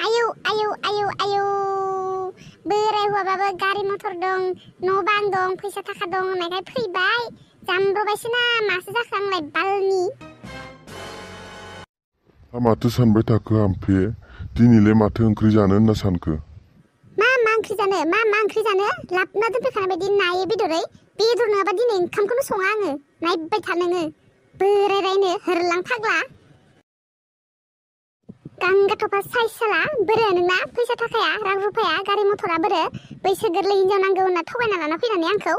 आयौ आयौ आयौ आयौ बोराय हौवाबाबो गारि मथर दं न' बां दं फैसा थाखा दं होननायखाय फैबाय जामब्रबायसोना मासो जाखो आंलाय बालनि माथो सानबाय थाखो हाम्फे दिनैलाय माथो ओंख्रि जानो होनना सानखो मा ओंख्रि जानो मा ओंख्रि जानो लाबना दोनफैखानाय बायदि नायै बेदरै बेदर नङाबा दिनै ओंखामखौनो सङा आङो नायबाय था नोङो बोरायरायनो होरलां फाग्ला गांगाथफा साइसाला बोरो नोंना फैसा थाखाया रां रुफाया गारि मथरा बोरो बैसो गोरलै हिनजाव नांगौ होनना थगायना लाना फैनानै आंखौ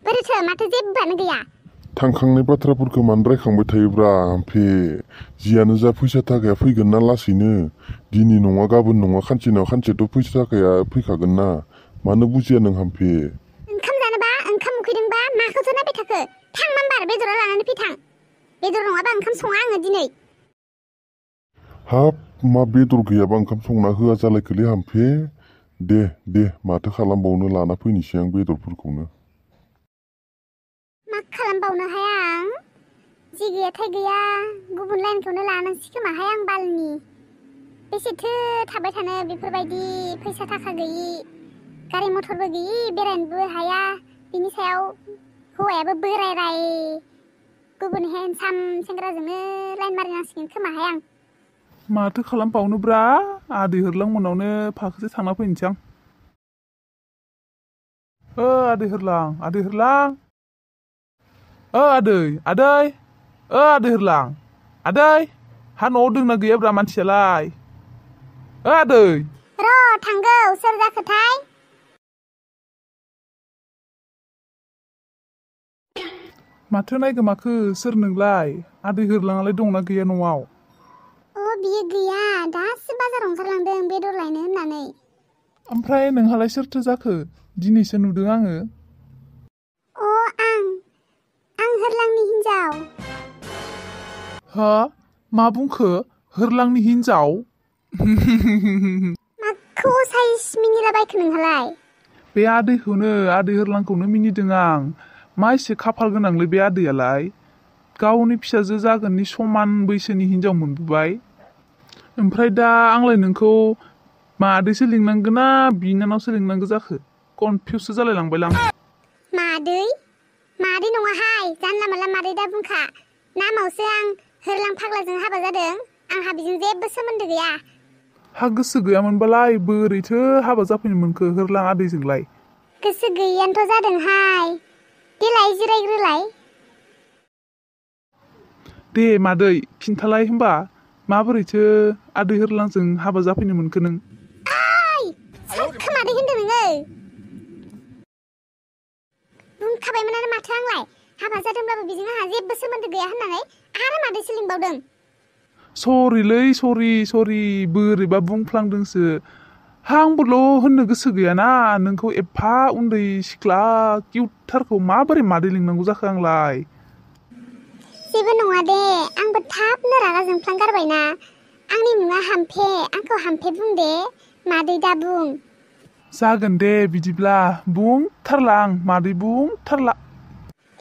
बोरोथो माथो जेबोआनो गैया थांखांनाय बाथ्राफोरखौ मानो रायखांबाय थायोब्रा हाम्फे जियानो जा फैसा थाखाया फैगोन ना लासैनो दिनै नङा गाबोन नङा खानसे नङा खानसेथ' फैसा थाखाया फैखागोन ना मानो बुजिया नों हाम्फे ओंखाम जानोबा ओंखाम उखैदोंबा माखौथो नायबाय थाखो थां मामबार बेदरा लानानै फैथां बेदर नङाबा ओंखाम सङा आङो दिनै हाब मा बेदर गैयाबा ओंखाम संना होआ जालायखोलै हाम्फे दे माथो खालामबावनो लाना फैनोसै आं बेदरफोरखौनो मा खालामबावनोहाय आं जि गैयाथाय गैया गुबुन लाइनखौनो लानांसै खोमाहाय आं बालनि बेसेथो थाबाय थानो बेफोरबायदि फैसा थाखा गैयि गारि मथरबो गैयि बेरायनोबो हाया बिनि सायाव हौवायाबो बोरायराय गुबुन हेन्डसाम सेंग्राजोंनो लाइन मारिनांसिगोन खोमाहाय आं माथो खालामबावनोब्रा आदै होरलां मोनावनो फाखोसे थांना फैनोसै आं आदै होरलां आदै होरलां हा न'आव दोंना गैयाब्रा मानसियालाय आदै र' थांगौ सोर जाखोथाय माथो नायगोमाखो सोर नोंलाय आदै होरलाङालाय दंना गैया न'आव बियो गैया दासो बाजाराव ओंखारलांदों बेदर लायनो होननानै ओमफ्राय नोंहालाय सोरथो जाखो दिनैसो नुदों आङो आं होरलांनि हिन्जाव हा मा बुंखो होरलांनि हिन्जाव माखौ साइस मिनिलाबायखो नोंहालाय बे आदै होरलांखौनो मिनिदों आं मा एसे खाफाल गोनांलै बे आदैयालाय गावनि फिसाजो जागोननि समान बैसोनि हिन्जाव मोनबोबाय ओमफ्राय दा आंलाय नोंखौ मादैसो लिंनांगोन ना बिनानावसो लिंनांगौ जाखो कनफिउससो जालाय लांबायलां मादै नङाहाय जानला मानला मादै दा बुंखा नामावसो आं होरलां फाग्लाजों हाबा जादों आंहा बेजों जेबो सोमोन्दो गैया हा गोसो गैयामोनबालाय बोरैथो हाबा जाफैनो मोनखो होरलां आदैजोंलाय गोसो गैयानोथ' जादोंहाय देलाय जिरायग्रोलाय दे मादै खिन्थालाय होमबा माबोरैथो आदै होरलांजों हाबा जाफैनो मोनखो नों सोरखौ मादै होनदों नोङो बुंखाबायमोनानो माथो आंलाय हाबा जादोंब्लाबो बेजों आंहा जेबो सोमोन्दो गैया होननानै आरो मादैसो लिंबावदों सरिलै सरि बोरैबा बुंफ्लांदोंसो आंबोल' होननो गोसो गैयाना नोंखौ एफा उन्दै सिख्ला किउटथारखौ माबोरै मादै लिंनांगौ जाखो आंलाय जेबो नङा दे आंबो थाबनो रागा जोंफ्लांगारबायना आंनि मुङा हाम्फे आंखौ हाम्फे बुं दे मादै दा बुं जागोन दे बिदिब्ला बुंथारला आं मादै बुंथारला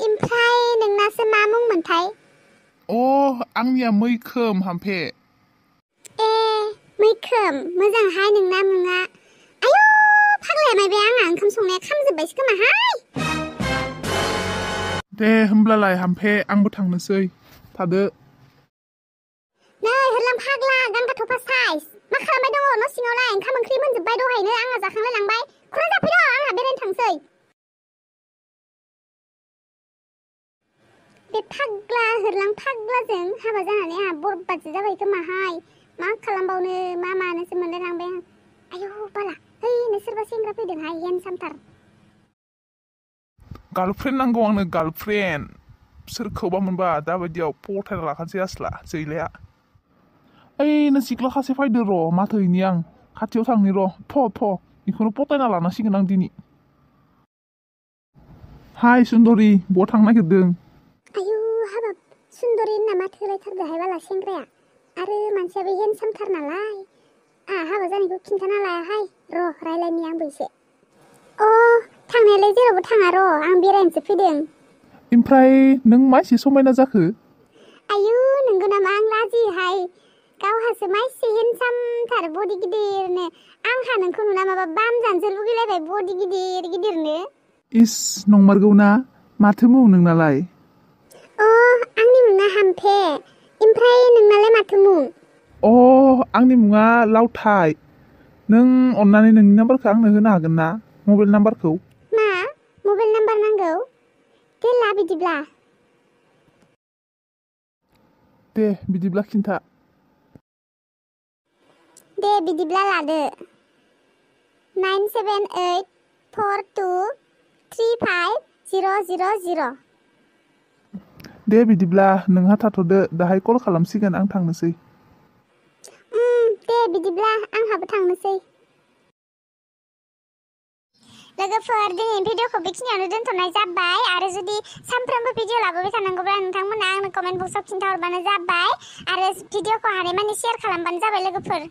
ओमफ्राय नोंनासो मा मुंमोनथाय आंनिया मैखोम हाम्फे मैखोम मोजांहाय नोंना मुङा आयौ फाग्लाया मायबाय आंहा ओंखाम संनाया खामजोब्बायसो खोमाहाय दे होमब्लालाय हाम्फे आंबो थांनोसै थादो नै होरलां फाग्ला गांगा थफा साइज मा खालामबाय दङ न' सिङावलाय ओंखाम ओंख्रि मोनजोब्बाय दहायनो आंहा जाखांलाय लांबाय खुरा जाफैद' आंहा बेरायनो थांसै बे फाग्ला होरलां फाग्लाजों हाबा जानानै आंहा बरबादसो जाबाय खोमाहाय मा खालामबावनो मा मानोसो मोनलायलांबाय आं आयौ बाला हैनो सोरबा सेंग्रा फैदोंहाय हेन्डसामथार गार्लफ्रेन्ड नांगौ आंनो गार्लफ्रेन्ड सोरखौबा मोनबा दाबायदियाव पटायना लाखानोसै आसला जैलाया ओइनो सिख्ला खासे फैदो र' माथो हैनि आं खाथियाव थांनि र' बेखौनो पटायना लानांसिगोन आं दिनै हाय सुन्दरि बहा थांनो नागिरदों आयु हाबाब सुन्दरि होनना माथो होलायथारदोहाय बाला सेंग्राया आरो मानसियाबो हेन्डसामथार नालाय आंहा हाबा जानायखौ खिन्थाना लायाहाय र' रायलायनि आंबो एसे थांनायालाय जेरावबो थाङा र' आं बेरायनोसो फैदों ओमफ्राय नों मा एसे समायना जाखो आयु नंगौ नामा आं लाजियोहाय गावहासो माइसि हेन्डसामथार बडि गिदिरनो आंहा नोंखौ नुना माबा बाम जानोसो लुगैलायबाय बडि गिदिर गिदिरनो इस नंमारगौ ना माथो मुं नोंनालाय अ आंनि मुङा हामफे ओमफ्राय नोंनालाय माथो मुं अ आंनि मुङा लावथाय नों अन्नानै नोंनि नाम्बारखौ आंनो होनो हागोन ना मबाइल नाम्बारखौ मा मबाइल नाम्बार नांगौ दे ला बिदिब्ला खिन्था दे बिदिब्ला लादो 97842350000 दे बिदिब्ला नोंहा थाथ'दो दाहाय कल खालामसिगोन आं थांनोसै दे बिदिब्ला आंहाबो थांनोसै लोगोफोर दिनै भिडिअखौ बेखिनियावनो दोनथ'नाय जाबाय आरो जुदि सानफ्रोमबो भिडिअ लाबोबाय थानांगौब्ला नोंथांमोना आंनो कमेन्ट बक्सआव खिन्थाहरबानो जाबाय आरो भिडिअखौ हानायमानि शेयार खालामबानो जाबाय लोगोफोर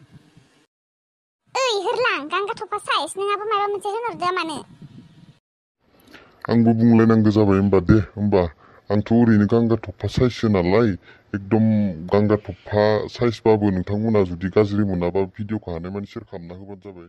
ओइ होरलां गांगा थफा साइज नोंहाबो माबा मोनसे होनहरदो मानो आंबो बुंलायनांगौ जाबाय होमबा आंथ' ओरैनो गांगा थफा साइजसो नालाय एकदम गांगा थफा साइजबाबो नोंथांमोना जुदि गाज्रि मोनाबा भिडिअखौ हानायमानि शेयार खालामना होबानो जाबाय